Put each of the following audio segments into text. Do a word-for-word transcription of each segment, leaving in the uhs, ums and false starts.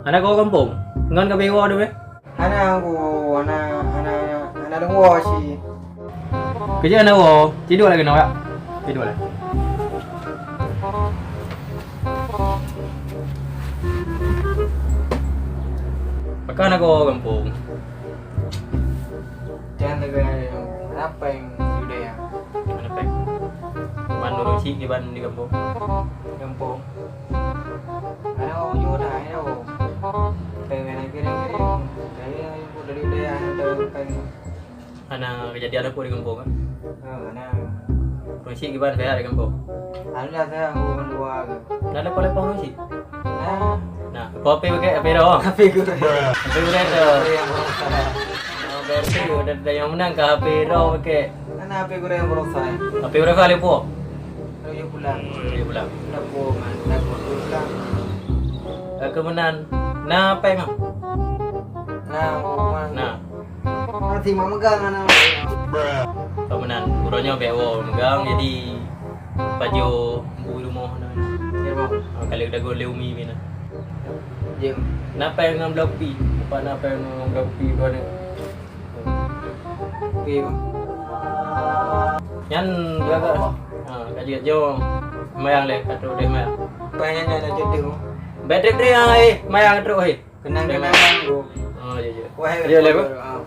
Hana kawoe gampông? Ngon ka beuwoe deh. Hana, hana, hana, hana deungoe cit. Keujeuet hana woe, ci duek lagèe nyoe, ya. Ci duek lagèe. Pakon hana kawoe gampông? Jangan tegai, hana péng di dayah. Hana péng. Man ureueng chik kiban di gampông. Gampông. Hana ureueng juta, hana ureueng. Péng hana kirim-kirim. Jadi, dari dayah hana péng. Hana kejadian apa di gampông, kan? Oh, hana. Ureueng chik kiban sehat di gampông? Alhamdulillah, sehat, ureueng dua ke. Dah lepoh-lepoh ureueng chik? Nah. Nah, kopi pakai api roh. Api gurèe. Api gurèe tu. Api yang berasa. Oh, berarti udah ada yang menang ke api roh pakai. Mana api gurèe yang berasa? Api berapa kali po? Tujuh bulan. Tujuh bulan. Dah po, man. Dah po, bulan. Aku menang. Nah, apa emang? Nah, man. Nah. Masih mau megang anak. Apa menang? Uroe nyoe bèk woe megang, jadi pajoh bu rumoh na. Ya, bang. Ah, kalau dago lé umi bina. Ya. Napa yang enam belas pi? Apa napa yang enam belas pi dua ni? Pi, bang. Nyan dua ga. Ha, kaji jo. Mayang lé, katu deh mayang. Mayang nyan ada jadi, bang. Betul deh, eh, mayang terus, eh. Kenang-kenangan, bro. Oh, iya, iya. Wah, iya, iya, bro. Ah.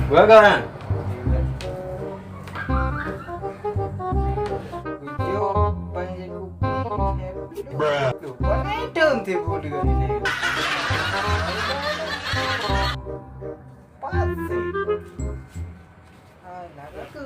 Gua kan? Ujo, panggil kupi, happy. Bruh. Tuh, pakai daun tipu dengan ini. Pasti. Ah, nak ke?